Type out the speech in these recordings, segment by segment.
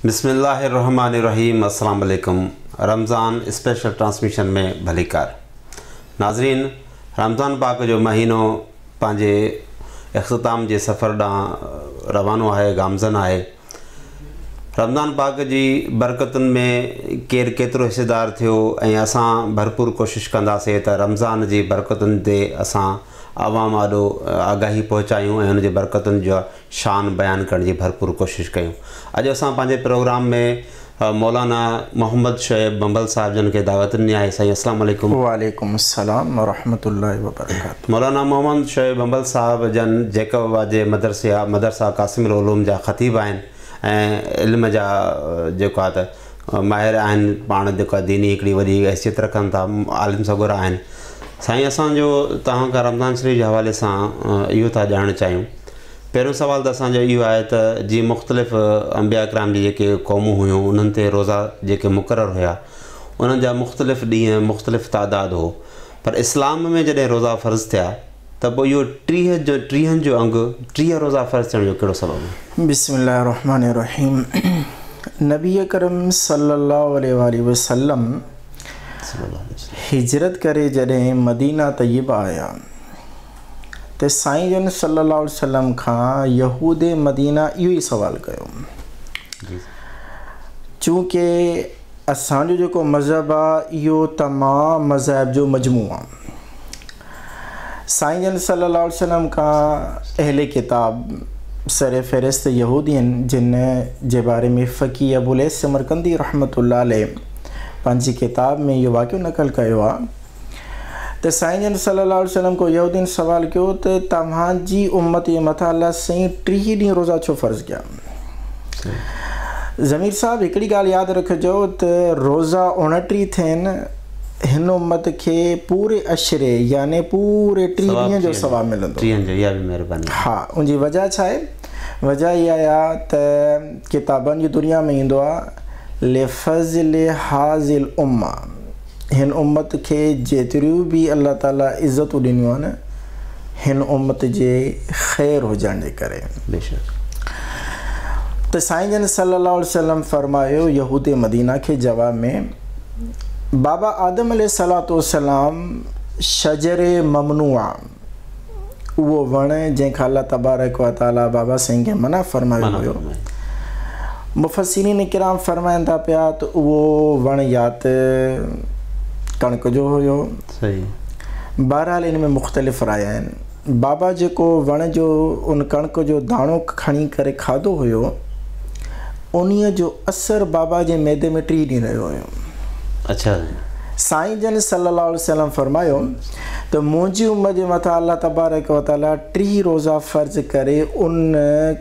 बिस्मिल्लाहिर्रहमानिर्रहीम। अस्सलाम वालेकुम। रमज़ान स्पेशल ट्रांसमिशन में भलीकार नाज़रीन, रमज़ान पाक जो महीनो पंहिंजे इख़्तिताम जे सफ़र ॾांहुं रवानो आहे, गामज़न आहे। रमज़ान पाक जी बरकतुनि में केरु केतिरो हिस्सेदार थियो ऐं असां भरपूर कोशिशि कंदासीं त रमज़ान जी बरकतुनि ते असां आवाम आॾो आगाही पहुचायूं ऐं हुन जे बरकतुनि जो शान बयानु करण जी भरपूर कोशिशि कयूं। अॼु असां पंहिंजे प्रोग्राम में मौलाना मोहम्मद शुएब बंबल साहब जन खे दावत ॾिनी आहे। साईं अस्सलाम वालेकुम। वालेकुम अस्सलाम व रहमतुल्लाहि व बरकातहू। मौलाना मोहम्मद शुएब बंबल साहब जन जैकबाबाद जे मदरसे मदरसा कासिम उलूम जा ख़तीब आहिनि ऐं इल्म जा जेको आहे त माहिर आहिनि। पाण जेको आहे दीनी हिकिड़ी वॾी हैसियत रखनि था, आलिम सगोरा आहिनि। साईं असांजो तव्हां खां रमज़ान शरीफ़ जे हवाले सां इहो था ॼाणणु चाहियूं। पहिरियों सवाल त असांजो इहो आहे त जीअं मुख़्तलिफ़ अंबिया कराम जी जेके क़ौमूं हुयूं उन्हनि ते रोज़ा जेके मुक़ररु हुया उन्हनि जा मुख़्तलिफ़ ॾींहं मुख़्तलिफ़ तादाद हो, पर इस्लाम में जॾहिं रोज़ा फ़र्ज़ थिया त पोइ इहो टीहनि जो अंग 30 रोज़ा फ़र्ज़ थियण जो कहिड़ो सबबु? बिस्मिल्लाहिर्रहमानिर्रहीम। नबी करम सल्लल्लाहु अलैहि वसल्लम हिजरत करे जॾहिं मदीना तय्यबा आया त साईं जन सल्लल्लाहु अलैहि वसल्लम खां यहूद मदीना इहो ई सवाल कयो। चूँकि असांजो जेको मज़हब आहे इहो तमामु मज़हब जो मजमू आहे। साईं जन सल्लल्लाहु अलैहि वसल्लम खां अहले किताब सर फ़हरिस्त यहूदी आहिनि, जिन जे बारे में फ़की अबुल समरकंदी रहमतुल्लाह अलैह पंहिंजी किताब में इहो वाक़ियो नक़ल कयो आहे त साईं जन सल्लल्लाहु अलैहि वसल्लम को यहूदीन सवाल कयो त तव्हांजी उम्मत जे मथां अलाह साईं 30 ॾींहं रोज़ा छो फ़र्ज़ कया? ज़मीर साहब हिकिड़ी ॻाल्हि यादि रखिजो त रोज़ा 29 थियनि, हिन उम्मत खे पूरे अशरे यानी पूरे 30 ॾींहं जो सवाब मिलंदो। 30 जो, इहा बि महिरबानी। हा, उनजी वजह छा आहे? वजह इहा आहे त किताबनि जी दुनिया में ईंदो आहे लिफ़ज़्ल हाज़िल उम्मा, हिन उम्मत खे जेतिरियूं बि अलाह ताला इज़तूं ॾिनियूं आहिनि हिन उम्मत जे ख़ैर हुजण जे करे। बेशक। त साईं जन सल्लल्लाहु अलैहि वसल्लम फरमायो यहूद मदीना खे जवाब में, बाबा आदम अलैहिस्सलाम शजर ममनुआ, उहो वण जंहिंखां अलाह तबारक व तआला बाबा साईं खे मना फरमायो हुयो। मुफस्सिरीन किराम फरमाइनि था पिया त उहो वण या त कणिक जो हुयो। सही। बहरहाल इन में मुख़्तलिफ़ राय आहिनि। बाबा जेको वण जो उन कणिक जो दाणो खणी करे खाधो हुयो उन्हीअ जो असरु बाबा जे मैदे में 30 ॾींहं रहियो हुयो। अच्छा। साईं जन सल्लल्लाहु अलैहि वसल्लम फरमायो त मुंहिंजी उम्र जे मथां अलाह तबारक व तआला 30 रोज़ा फ़र्ज़ करे उन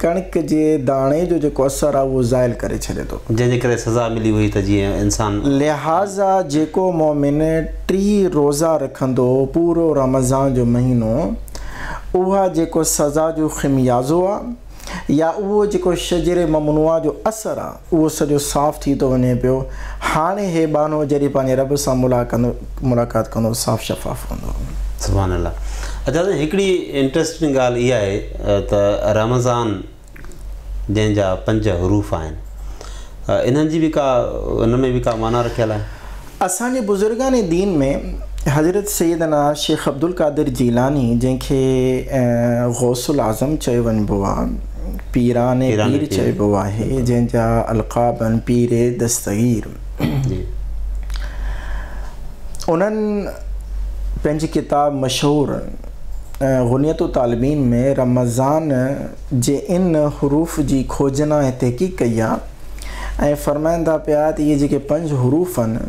कणिक जे दाणे जो जेको असरु आहे उहो ज़ाइल करे छॾे थो, जंहिंजे करे सज़ा मिली हुई त जीअं इंसान। लिहाज़ा जेको मोमिन 30 रोज़ा रखंदो पूरो रमज़ान जो महीनो, उहा जेको सज़ा जो ख़िमियाज़ो आहे या उहो जेको शजर ममनुआ जो असरु आहे उहो सॼो साफ़ थी थो वञे पियो। हाणे हे बानो जॾहिं पंहिंजे रब सां मुलाक़ात कंदो साफ़ शफ़ाफ़ हूंदो। सुभान अल्लाह। अच्छा, त हिकिड़ी इंट्रस्टिंग ॻाल्हि इहा आहे त रमज़ान जंहिंजा 5 हरूफ आहिनि, इन्हनि जी बि का उन में बि का माना रखियलु आहे? असांजे बुज़ुर्गान दीन में हज़रत सैयदना शेख अब्दुल कादिर जीलानी जंहिंखे गौसुल आज़म चयो वञिबो आहे, पीरान पीर चइबो आहे, जंहिंजा अलक़ाब आहिनि पीर दस्तगीर, उन्हनि पंहिंजी किताब मशहूर गुनियत तालिबीन में रमज़ान जे इन हरूफ जी खोजना ऐं तहक़ीक़ कई आहे ऐं फरमाइनि था पिया त इहे जेके 5 हरूफ आहिनि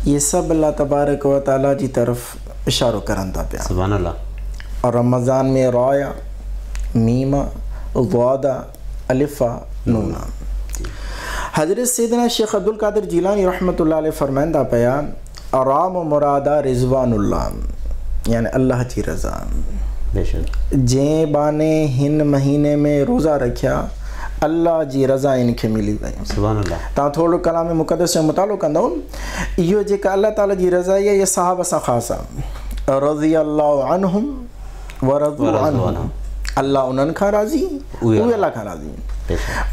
इहे सभु अलाह तबारक व तआला जी तरफ़ इशारो करनि था पिया। सुभान अल्लाह। और रमज़ान में राया, मीमा, ज़ादा, अलिफ़ा, नूना। हज़रत सैयदना शेख अब्दुल कादिर जीलानी रहमतुल्लाह अलैह फरमाइनि था पिया राम मुरादा रिज़वानुल्लाह, यानी अल्लाह जी रज़ा। बेशक। जंहिं बाने हिन महीने में रोज़ा रखिया अल्लाह जी रज़ा इन खे मिली वई। सुभान अल्लाह। तव्हां थोरो कलाम मुक़दस जो मुतालो कंदव, इहो जेका अलाह ताला जी रज़ा आहे इहा साहब सां ख़ासि आहे। रज़ी अल्लाहु अन्हुम व रज़ू अन्हुम, अल्लाह उन्हनि खां राज़ी, उहे अल्लाह खां राज़ी।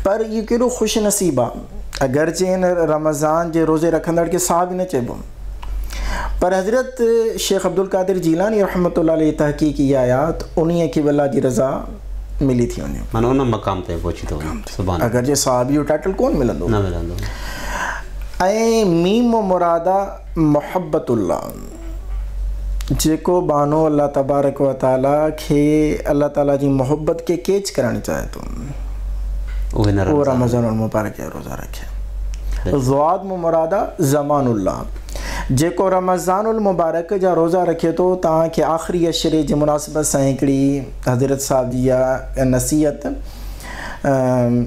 पर इहो केॾो ख़ुशि नसीब आहे। अगरचे हिन रमज़ान जे रोज़े रखंदड़ खे साहब न चइबो, पर हज़रत शेख अब्दुल कादिर जीलानी रहमतुल्लाह अलैह तहक़ीक़ इहा आहे त उन्हीअ खे बि अलाह जी रज़ा मिली थी वञे, माना उन मक़ाम ते पहुची थो वञे। सुभान। अगरि जे साहब इहो टाइटल कोन मिलंदो, न मिलंदो। ऐं मीम मुरादा मोहब्बतुल्लाह, जेको बानो अलाह तबारक व तआला खे अलाह ताला जी मोहब्बत खे कैच करणु चाहे थो, उहो रमज़ान मुबारक जा रोज़ा रखे। ज़ुआद मुरादा ज़मानुल्लाह, जेको रमज़ानुल मुबारक जा रोज़ा रखे थो, तव्हांखे आख़िरी अशरे जी मुनासिबत सां हिकिड़ी हज़रत साहिब जी इहा नसीहत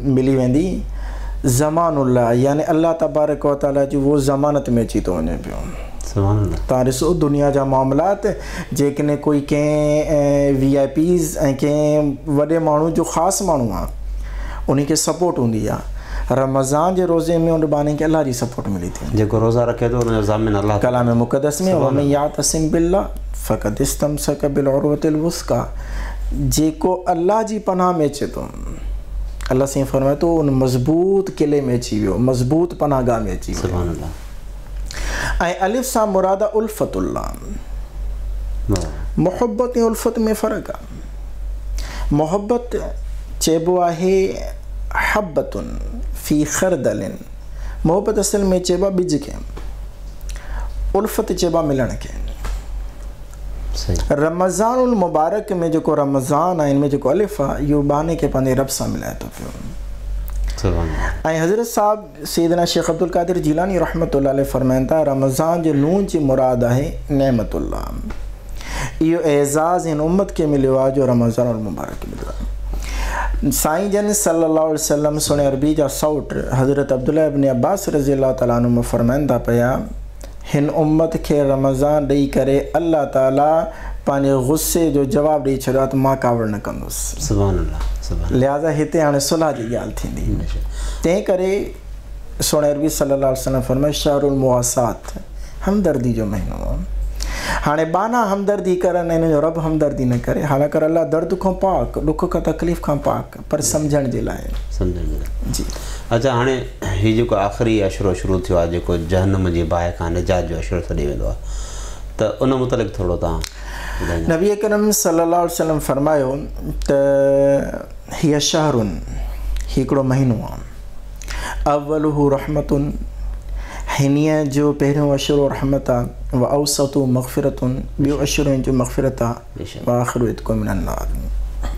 मिली वेंदी, ज़मानुल्लाह यानी अलाह तबारक व तआला जी उहो ज़मानत में अची थो वञे पियो। तव्हां ॾिसो दुनिया जा मामलात, जेकॾहिं कोई कंहिं वी I Ps ऐं कंहिं वॾे माण्हू जो ख़ासि माण्हू आहे, उन खे सपोर्ट हूंदी आहे। रमज़ान जे रोज़े में उन बाने खे अलाह जी सपोर्ट मिली थी। जेको रोज़ा रखे थो उनजो ज़ामिन अलाह। कलाम मुक़द्दस में वमन यातसिम बिल्लाह फ़क़द इस्तमसक बिल-उर्वतिल वुस्का, जेको अलाह जी पनाह में अचे थो, अलाह साईं फरमाए थो उन मज़बूत किले में अची वियो, मज़बूत पनाहगाह में अची वियो। सुभान अल्लाह। ऐं अलिफ सां मुराद उल्फतुल्लाह, मोहब्बत ऐं उल्फत में फ़र्क़ु आहे। मोहब्बत चइबो आहे हब्बतुन फ़ी ख़रदलिन, मोहब्बत असल में चइबो आहे ॿिज खे, उल्फत चइबो आहे मिलण खे। रमज़ानुल मुबारक में जेको रमज़ान आहे, इन में जेको अलिफ आहे, इहो बाने खे पंहिंजे रब सां मिलाए थो पियो। ऐं हज़रत साहिब सैयदना शेख अब्दुल कादिर जीलानी रहमतुल्लाह अलैह फरमाइनि था, रमज़ान जे नून जी मुराद आहे नेमतुल्लाह। इहो एज़ाज़ हिन उम्मत खे मिलियो आहे जो रमज़ानुल मुबारक मिलियो आहे। साईं जन सल्लल्लाहु अलैहि वसल्लम सुणे अरबी जा सौट हज़रत अब्दुल्ला इब्न अब्बास रज़ी अल्लाह तआला अन्हु फरमाइनि था पिया, हिन उम्मत खे रमज़ान ॾेई करे अलाह ताला पंहिंजे गुस्से जो जवाबु ॾेई छॾियो आहे त मां कावड़ न कंदुसि। सुभान अल्लाह, सुभान। लिहाज़ा हिते हाणे सुलह जी ॻाल्हि थींदी। तंहिं करे सुणे अरबी सल्लल्लाहु अलैहि वसल्लम फरमायो शहरुल मुआसात, हमदर्दी जो महीनो आहे। हाणे बाना हमदर्दी करनि, हिन जो रब हमदर्दी न करे। हालांकि अलाह दर्द खां पाक, ॾुख खां तकलीफ़ खां पाक, पर सम्झण जे लाइ, सम्झण जे लाइ जी। अच्छा, हाणे हीउ जेको आख़िरी अशरो शुरू थियो आहे, जेको जहन्नुम जी बाहि खां निजात जो अशरो सॾियो वेंदो आहे, त उन मुतालिक़ थोरो तव्हां ॿुधाईंदा। नबी करम सल्लल्लाहु अलैहि वसल्लम फरमायो त हीअ शहरुन, हिकिड़ो महीनो आहे, अव्वलुहु रहमतुन, हिनीअ जो पहिरियों अशरो रहमत आहे, व औसतु मग़फ़िरतुन, ॿियो अशरो हिन जो मग़फ़िरत आहे, व आख़िरु इत्क़ु मिनन नार,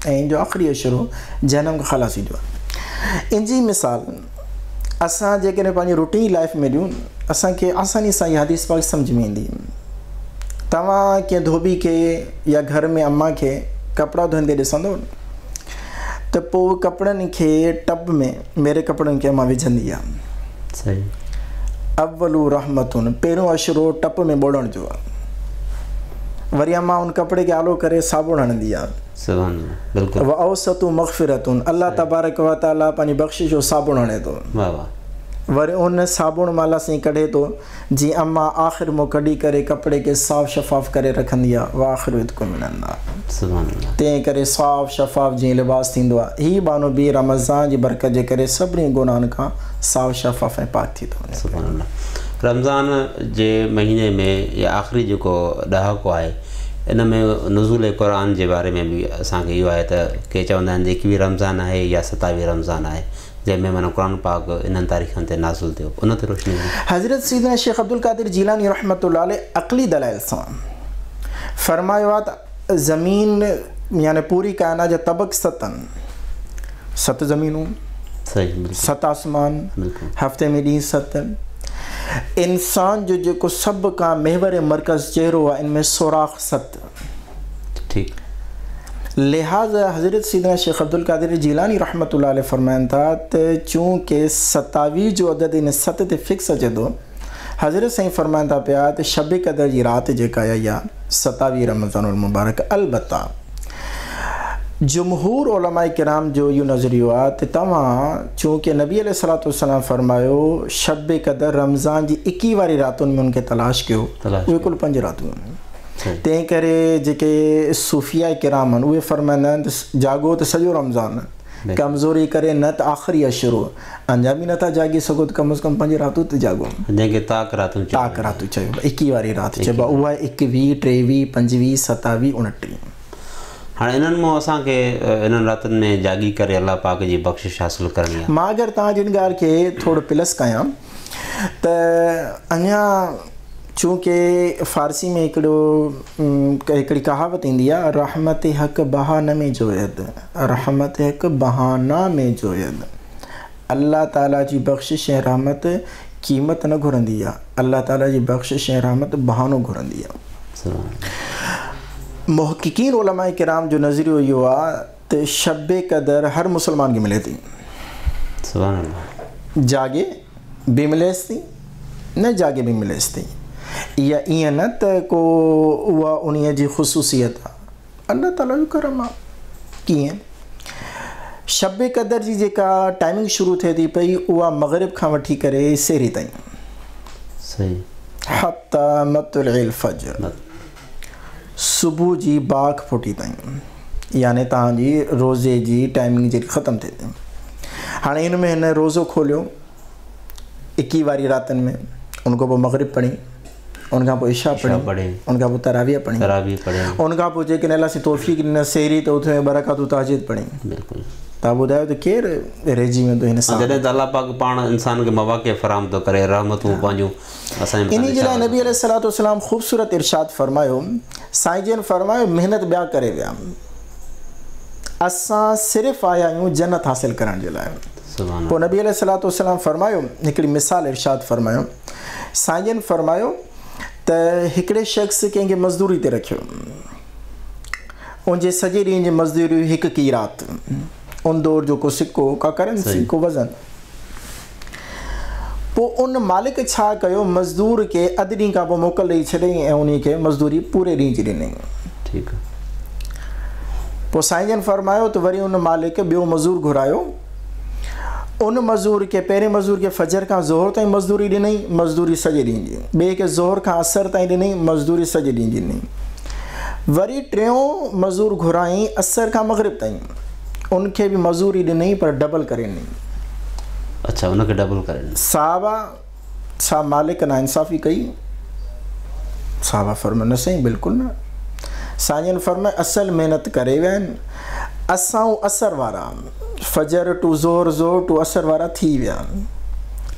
ऐं हिन जो आख़िरी अशरो जहनम खां ख़लासी जो आहे। इन जी मिसाल असां जेकॾहिं पंहिंजी रूटीन लाइफ में ॾियूं, असांखे आसानी सां इहा हदीस पाक सम्झ में ईंदी। तव्हां कंहिं धोबी खे या घर में अम्मा खे कपिड़ा धोईंदे ॾिसंदो त पोइ कपिड़नि खे टब में मेरे कपिड़नि खे अम्मा विझंदी आहे। सही। अव्वलु रहमतुन, पहिरियों अशरो टप में ॿोड़ण जो आहे, वरी अम्मा उन कपिड़े खे आलो करे साबुण हणंदी आहे। सुभान अल्लाह, बिल्कुलु। व औसतु मग़फ़िरतुन, अलाह तबारक व तआला पंहिंजी बख़्शिश जो साबुण हणे थो। वाह वाह। वरी उन साबुण माला सां कढे थो, जीअं अम्मा आख़िर मां कढी करे कपिड़े खे साफ़ शफ़ाफ़ करे रखंदी आहे। व आख़िरु इत्क़ु मिनन नार। सुभान अल्लाह। तंहिं करे साफ़ शफ़ाफ़ जीअं लिबास थींदो आहे, हीउ बानो बि रमज़ान जी बरकत जे करे सभिनी गुनाहनि खां साफ़ शफ़ाफ़ ऐं पाक थी थो वञे। सुभान अल्लाह। रमज़ान जे महीने में या आख़िरी जेको ॾहाको आहे, इन में नुज़ूल क़ुरान जे बारे में बि असांखे इहो आहे त के चवंदा आहिनि 21 रमज़ान आहे या 27 रमज़ान आहे, जंहिंमें माना क़ुरान पाक इन्हनि तारीख़नि ते नाज़िल थियो, उन ते रोशनी। हज़रत सैयदना शेख अब्दुल कादिर जीलानी रहमतुल्लाह अलैह अक़ली दलाइल सां फरमायो आहे त ज़मीन यानी पूरी कायनात जा तबक सत आहिनि, सत ज़मीनूं, सही, सत आसमान, हफ़्ते में ॾींहुं सत। इंसान जो जेको सभ खां महवर मर्कज़ चेहरो आहे, इन में सुराख सत। ठीक। लिहाज़ा हज़रत सैयदना शेख अब्दुल कादिर जीलानी रहमतुल्लाह अलैह फरमाइनि था त चूंकि 27 जो अदद इन सत ते फिक्स अचे थो, हज़रत साईं फरमाइनि था पिया त शब क़दर जी राति जेका आहे इहा 27 रमज़ानुल मुबारक। अलबत्ता जमहूर उलमा किराम जो इहो नज़रियो आहे त तव्हां चूंकि नबी अलैहि सलातु वस्सलाम फरमायो शब क़दर रमज़ान जी 21 वारी रातुनि में उनखे तलाश कयो, उहे कुल 5 रातियूं आहिनि। तंहिं करे जेके सूफिया किराम आहिनि उहे फरमाईंदा आहिनि त जागो त सॼो रमज़ान, कमज़ोरी करे न त आख़िरी अशरो अञा बि नथा जाॻी सघो त कम अज़ कम पंज रातियूं त जाॻो। जंहिंखे ताक रातियूं ताक रातियूं चइबो, 21 वारी राति चइबो आहे, उहा 21, 23, 25, 27, 29। हाणे इन्हनि मां असांखे इन्हनि रातियुनि में जाॻी करे अलाह पाक जी बख़्शिश हासिल करणी आहे। मां अगरि तव्हांजी इन ॻाल्हि खे थोरो प्लस कयां त अञा चूंकि फ़ारसी में हिकिड़ी कहावत ईंदी आहे, रहमत हक़ बहाना में जोयद, रहमत हक़ बहाना में जोयद। अलाह ताला जी बख़्शिश ऐं रहमत क़ीमत न घुरंदी आहे, अलाह ताला जी बख़्शिश ऐं रहमत बहानो घुरंदी आहे। मुहक़्क़िक़ीन उलमा किराम जो नज़रियो इहो आहे त शब क़दर हर मुसलमान खे मिले थी, जाॻे बि मिलेसि थी, न जाॻे बि मिलेसि थी। इहा ईअं न त को उहा उन्हीअ जी ख़ुसूसियत आहे, अलाह ताला जो करम आहे। कीअं शब क़दर जी जेका टाइमिंग शुरू थिए थी पई उहा मग़रिब खां वठी करे सेरी ताईं, सही, हत्ता मतलइल फज्र, सुबुह जी बाघ फुटी ताईं, यानी तव्हांजी रोज़े जी टाइमिंग जेकी ख़तमु थिए थी। हाणे इन में हिन रोज़ो खोलियो 21 वारी रातियुनि में, उनखां पोइ मग़रिब पढ़ी, उनखां पोइ इशा पढ़ी, उनखां पोइ तराविया पढ़ी, उनखां पोइ जेकॾहिं अलाह तौफ़ीक़ ॾिनसि सेहरी त उथे ॿ रकातूं तहज्जुद पढ़ी। बिल्कुलु। तव्हां ॿुधायो त केरु रहिजी वेंदो हिन सां? जॾहिं त अलाह पाक पाण इंसान खे मौक़े फराहम थो करे, रहमतूं पंहिंजूं असांजे इन जे लाइ नबी अलैहि सलातु वसलाम ख़ूबसूरत इरशाद फरमायो, साईं जन फरमायो महिनत ॿिया करे विया, असां सिर्फ़ आया आहियूं जन्नत हासिल करण जे लाइ। पोइ नबी अलैहि सलातु वसलाम फरमायो, हिकिड़ी मिसाल इरशाद फरमायो, साईं जन फरमायो त हिकिड़े शख़्स कंहिंखे मज़दूरी ते रखियो, उनजे सॼे ॾींहं जी मज़दूरी हुई 1 कीरात, उन दौर जो को सिक्को का करेंसी को वज़न। पोइ उन मालिक छा कयो, मज़दूर खे अधु ॾींहं खां पोइ मोकल ॾेई छॾियईं ऐं उन खे मज़दूरी पूरे ॾींहं जी ॾिनई। ठीकु आहे। पोइ साईं जन फरमायो त वरी उन मालिक ॿियो मज़दूर घुरायो, उन मज़दूर खे पहिरें मज़दूर खे फजर खां ज़ोहर ताईं मज़दूरी ॾिनई, मज़दूरी सॼे ॾींहं जी, ॿिए खे ज़ोहर खां असर ताईं ॾिनई, मज़दूरी सॼे ॾींहं जी ॾिनई, वरी टियों मज़दूर घुराई असर खां मग़रिब ताईं, उनखे बि मज़दूरी ॾिनई पर डबल करे ॾिनई। अच्छा, उनखे डबल करे ॾिनई। साहबा छा मालिक नाइंसाफ़ी कई? साहबा फरमायो न साईं बिल्कुलु न। साईं फरमायो असल महिनत करे विया आहिनि, असां असर वारा फजर टू ज़ोहर, ज़ोहर टू असर वारा थी विया,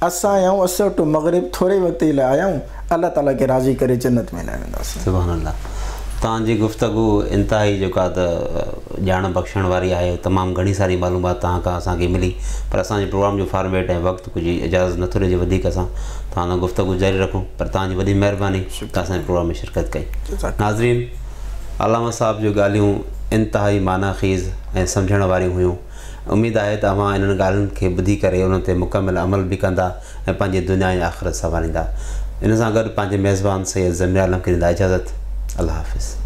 असां आहियूं असर टू मग़रिब, थोरे वक़्त जे लाइ आया आहियूं, अलाह ताला खे राज़ी करे जन्नत में हलाए वेंदासीं। सुभान अल्लाह। तव्हांजी गुफ़्तगू इंतिहाई जेका त ॼाण बख़्शण वारी आहे, तमामु घणी सारी मालूमात तव्हां खां असांखे मिली, पर असांजे प्रोग्राम जो फॉर्मेट ऐं वक़्तु कुझु इजाज़त नथो ॾिए वधीक असां तव्हां सां गुफ़्तगू जारी रखूं, पर तव्हांजी वॾी महिरबानी तव्हां असांजे प्रोग्राम में शिरकत कई। नाज़रीन, अलामा साहब जूं ॻाल्हियूं इंतिहाई माना ख़ीज़ ऐं सम्झण वारियूं हुयूं। उम्मीद आहे त अव्हां इन्हनि ॻाल्हियुनि खे ॿुधी करे उन्हनि ते मुकमल अमल बि कंदा ऐं पंहिंजी दुनिया ऐं आख़िरत संवारींदा। इन सां गॾु पंहिंजे मेज़बान सैयद ज़मीर आलम खे ॾींदा इजाज़त। अल्लाह हाफ़िज़।